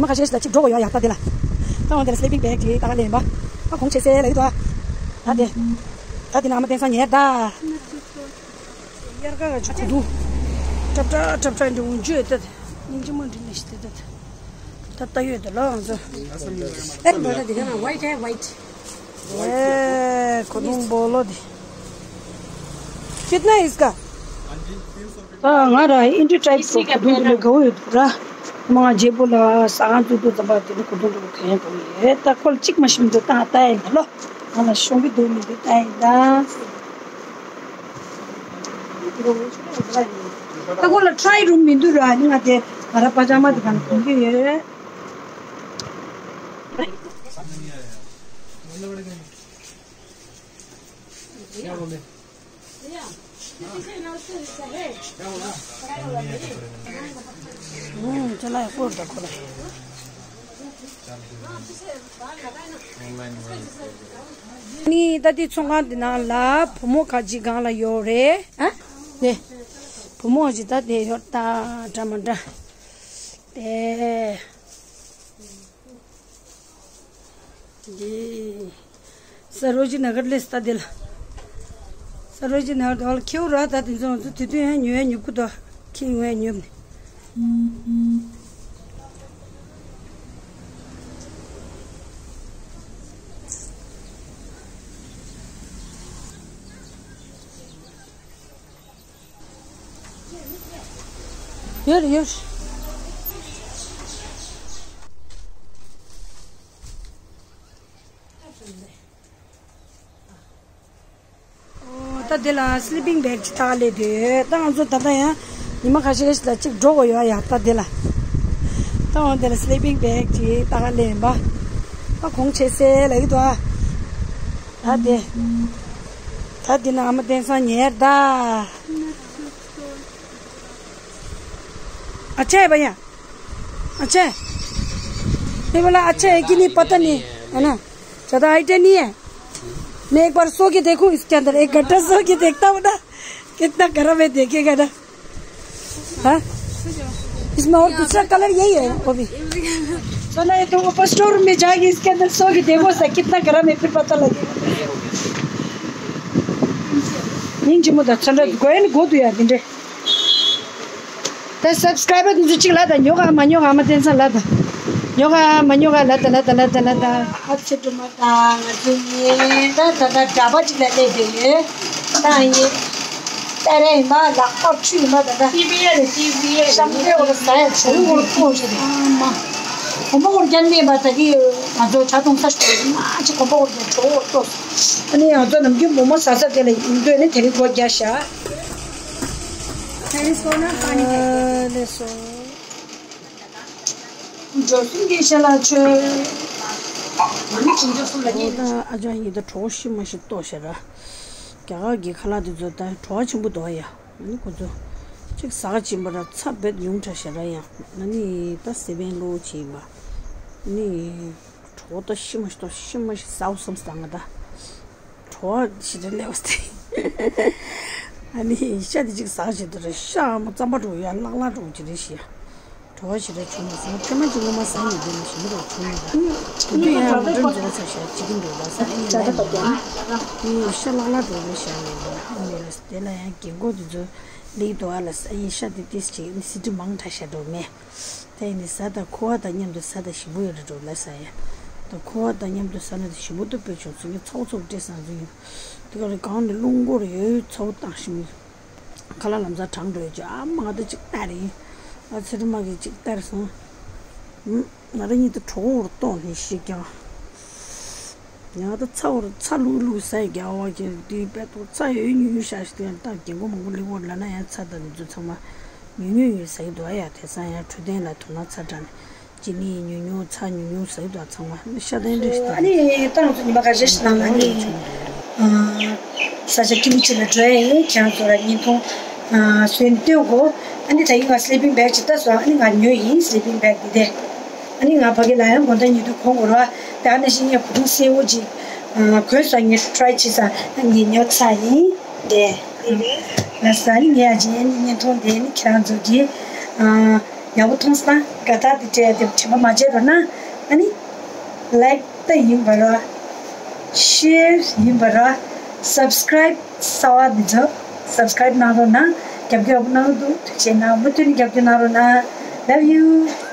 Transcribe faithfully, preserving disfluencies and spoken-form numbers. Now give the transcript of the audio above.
ཁ་ཤས་ཤིག་ལ་གཅིག་འགྲོ་དགོས་ཡོད་ཡ། ད་དེ་ལ་ད་འོང་དེ་ལ་སི་ལི་པིང་བེག་ཅིག་ད་ག་ལེན་པ། ད་གོང་ཆེ་སེ་ལ་ཡོད་དོ། ད་དེ་ད་དེ་ན་ཨ་མ་བསྟན་སང་ཉལ་ད། དབྱར་ཁ་ག་ཆུ་དུ་ཁྲབ་ཁྲ་ཁྲབ་ཁྲ་འདྲ་འུན་ཆུ་ཡོད་ད། སྙིང་རྗེ་མོ་འདྲི་མི་ཤི་ད། ད་ད་ད་ཡོད་ད་ལོ་ང་ཚོ། ཨེ་འགྲོ་ད་དེ་ག་ན་ཝའི་ཊི་ཧེ་ཝའི་ཊི། ए, कुतुम बोलो दे। कितना है इसका? ད་ང་ར་ཨིན་ཌི་ཊའིབ་སོགས་གོ་དོན་དུ་ལས་དགའ་བོ་ཡོད་འདུག་ར། མ་ང་རྗེ་པོ་ལ་ས་ང་ཚོ་དུ་ཙམ་པ་དེ་ནི་གོ་དོན་དུ་གལ་ཡོད་ཡོད། ད་ཁོ་ལ་གཅིག་མ་ཤིམ་དུ་ད་ད་ཡིན་ད་ལོ། ང་ལ་ཤོང་གི་འདུག་མི་འདུག་ད་ཡིན་ད། ད་ཁོ་ལ་ཊ་རའི་རུམ་མི་འདུག་ར། ནི་ང་དེ་ང་ར་པ་ཇ་མ་དེ་གང་གོན་གི་ཡོད། हम्म, चला है, कोड दा खोला है। ནི་ད་ལྟའི་ཚོང་ཁང་འདི་ནང་ལ་བུ་མོ་ཁ་ཅིག་སྒང་ལ་ཡོད་རེད། ཨ་ནི་བུ་མོ་ཅིག་ད་དེ་ཡོད་ད་འདྲ་མ་འདྲ་དེ། འདི་ས་རོ་ཇི་ན་གར་ལས་ད་འདི་ལ། ས་རོ་ཇི་ན་གར་དུ་ཁྱེའུ་ར་ད་དེ་ཚོ་ང་ཚོ་དུས་དུས་ཡང་ཉོ་ཡང་ཉོ་གི་དོ། ཁྱེད་ཡོང་ཡང་ཉོ་ནི། ཡོད་རེད་ཡོད་རེད། ཨོ་ད་དེ་ལ་སི་ལི་པིང་བེག་ཅིག་ད་ག་ལས་དུས་ད་ང་ཚོ་ད་ལྟ་ཡང་ཉི་མ་ཁ་ཤས་ཤིག་ལ་གཅིག་འགྲོ་དགོས་ཡོད་ཡ། ད་དེ་ལ་ད་འོང་དེ་ལ་སི་ལི་པིང་བེག་ཅིག་ད་ག་ལེན་པ། ད་གོང་ཆེ་སེ་ལ་ཡོད་དོ། ད་དེ་ད་དེ་ན་ཨ་མ་བསྟན་སང་ཉལ་ད། अच्छा है भैया, अच्छा है। ये वाला अच्छा है कि नहीं पता नहीं, है ना? ज़्यादा आइडिया नहीं है। मैं एक बार सो के देखूँ इसके अंदर, एक घंटा सो के देखता हूँ ना, कितना गर्म है, देखेगा ना। हाँ, इसमें और दूसरा कलर यही है वो भी। चलो, ये तो ऊपर स्टोर रूम में जाके इसके अंदर सो के देखो सर, कितना गर्म है, फिर पता लगेगा। ཉིན་རྗེ་མོ་དང་ཚོན་ཁྲ་དགོས་ཡ་ནི་དགོས་འདུག་ཡ་དེ་འདྲས། ད་སབ་སི་ཀ་རའི་བར་དེ་ཚོ་གཅིག་ལབ་དང་། ཉོ་ག་མ་ཉོ་ག་ཨ་མ་བསྟན་སང་ལབ་དང་། ཉོ་ག་མ་ཉོ་ག་ལབ་དང་ལབ་དང་ལབ་དང་ལབ་དང་། ཨ་ཅེ་སྒྲོལ་མ་དང་ང་ཚོ་གཉིས་ད་ད་ད་གྲྭ་པ་གཅིག་ལ་སླེབས་བསྡད་ཡོད། ད་ཡིན་ད་རེད་ཡིན་པ་ལག་པ་འཁྲུད་ཡིན་པ་ད་ད། ཊི་ཝི་ཡ་རེད། ཊི་ཝི་ཡ་ཤམ་ཐེ་འོ་ཟ་ཡ་བྱུང་འོ་ཐོག་ཞིག་རེད། ཨ་མ་གོམ་པ་འོར་རྒྱན་མེད་པ་ད་གི་ང་ཚོ་ཇ་འཐུང་ས་ཞིག་རེད། མ་ཅིག་གོམ་པ་འོར་རྒྱན་གྲོགས་འོ་ཐོག་ཨ་ནི་ང་ཚོ་ནམ་རྒྱུན་མོག་མོག་ཟ་ས་དེ་ལ་ཡིན་དུས་ནི་དེ་རིང་སྒོ་རྒྱག་ཤག་ཨ་ལེ་སོ། འགྲོ་སོང་གི་ཤ་ལ་ཆོས། ཨོ་ད་ཨ་ཅག་ཡིན་ད་གྲོགས་ཤི་མ་ཤི་ལྟོགས་ཤ་ར། རྒྱ་གར་གྱི་ཁ་ལག་དེ་ཚོ་ད་བྲོ་བ་ཆེན་པོ་འདུག་ཡ། ཨ་ནི་ཁོ་ཚོ་གཅིག་ཟ་ག་ཕྱིན་པ་ར་ཚ་བེད་ཡོང་ཁྲ་ཤ་ར་ཡ། ཨ་ནི་ད་སེ་བན་ལོ་ཆེ་ཡིན་པ། ཨ་ནི། གྲོགས་ད་ཤི་མ་ཤི་ཏོ་ཤི་མ་ཤི་ཟའོ་བསམ་སྟངས་ད། གྲོགས་ཤི་དྲན་ལེ་བ་སྟེ། ཨ་ནི་ཤ་དེ་གཅིག་ཟག་བྱེད་དུ་རེད། ཤ་མོ་རྩམ་པ་འགྲོ་ཡ་ལག་ལག་འགྲོ་གི་རེད་ཤི་ཡ། གྲོགས་ཤི་རེད་བྱུང་མ་སོང་། ཐེངས་མ་གཅིག་ངོ་མ་ཟ་ཡི་དེ་ནི་ཞི་མི་རོགས་བྱུང་ཡོད་པ། དེ་དུས་ཡང་ང་འདྲ་འཛོ་ཚ་ཤ་གཅིག་གིན་འགྲོ་ལ་ས་ཨ་ནི་ལ་ཡ། ཨ་ནི་ཤ་ལག་ལག་འགྲོ་རེད་ཤ་ཡ་ལ་ཨ་ནི་ལ་དེ་ལ་ཡང་རྒན་གོག་དེ་ཚོ་ལིག་དོ་ཨ་ལ་ས་ཨ་ནི་ཤ་དེ་ཏིས་གཅིག་ཨ་ནི་སི་ཏི་མང་ཁྲ་ཤ་འགྲོ་མེད། ད་ཡིན་ནི་ཟ་དང་ཁུ་བ་དང་མཉམ་དུ་ཟ་དང་ཞིམ་པོ་ཡོད་རེད་འགྲོ་ལ་ས་ཡ། ད་ཁུ་བ་དང་མཉམ་དུ་ཟ་ན་དེ་ཞིམ་པོ་ཏོ་དཔེ་བྱུང་སོང་། ངས་ཚ་བོ་ཚ་བོ་སྤྲད་སང་ཚོ་ཡིན། དེ་ག་རེ་གང་ནས་རླུང་སྒོར་ཡོད་ཚ་བོ་བཏང་ཞིམ་ཡོད། ཁ་ལག་ལམ་སང་གྲང་འགྲོ་ཡོད་ཀྱི་ཨ་མ་ང་ད་ཅིག་ལྟ་རེད། ཨ་ཚེ་རིང་མ་གིས་ཅིག་ལྟར་སོང་། ང་རང་ཉིད་དུ་གྲོགས་འོར་གཏོང་ནས་ཤི་ཀྱང་། ཡང་ད་ཚ་བོར་ཚ་ལུག་ལུག་ཟ་ཡི་རྒྱ་བ་གི་དུས་དཔེ་ཏོག་ཚ་ཡོད་ཉུང་ཉུང་ཤ་ཞིག་དུ་ཡང་ད་རྒན་གོག་མང་པོ་ལེགས་པོར་ལ་ན་ཡང་ཚ་ད་འདི་ཚོ་ཚང་མ་ཉུང་ཉུང་ཡོད་ཟ་གི་འདུག་ཨ་ཡ། དེ་སང་ཡང་འཕྲོད་བསྟེན་ལ་དོ་སྣང་ཚ་དྲག་ནས་ཅི་ནི་ཉུང་ཉུང་ཚ་ཉུང་ཉུང་ཟ་གི་འདུག་ཚང་མ་ཤ་དན་རེ་ཞིག་ཨ་ནི་ད་ང་ཚོ་ཉི་མ་ཁ་ཤས་ཤིག་ནང་ལ་ནི་ས་ཆ་སྐྱིད་པོ་ཅིག་ལ་འགྲོ་ཡ་ཡིན། ཁྱེད་རང་ཚོ་ལ་བརྙན་ཐུང་བཟོས་ནས་སྟོན་དགོས། ཨ་ནི་ད་ཡིན་ང་སི་ལི་པིང་བེག་ཅིག་ལྟ་སོང་། ཨ་ནི་ང་ཉོས་ཡིན་སི་ལི་པིང་བེག་འདི་དེ། ཨ་ནི་ང་ཕ་གི་ལ་ཡང་དགོང་དག་ཉལ་དུས་གོན་དགོས་རེད་བ། ད་ཨ་ནི་ཞིག་ངས་གོས་ཐུང་སེར་པོ་ཅིག་གོན་སོང་། ངས་ཊི་རའི་བྱས་ས་ངས་ཉོས་ཚར་ཡིན་དེ། ལགས་སོ། ཨ་ནི་ངས་ཡ་ཅིག་ཨ་ནི་བརྙན་ཐུང་དེ་ནི་ཁྱེད་རང་ཚོ་གིས་ ཡག་པོ་མཐོང་སོང་ན་དགའ་རྟགས་དེ་སྤྲད་དེ་དྲན་པ་མ་བརྗེད་རོགས་གནང་། ཨ་ནི་ལའིཀ་ད་ཡིན་པ་ར། ཤེར་ཡིན་པ་ར། སབ་སི་ཀ་རའིབ་གསར་བ་འདི་ཚོ་སབ་སི་ཀ་རའིབ་གནང་རོགས་གནང་། རྒྱབ་སྐྱོར་ཡག་པོ་གནང་གི་འདུག་ཐུགས་རྗེ་གནང་། མུ་མཐུད་ནས་རྒྱབ་སྐྱོར་གནང་རོགས་གནང་། Love you.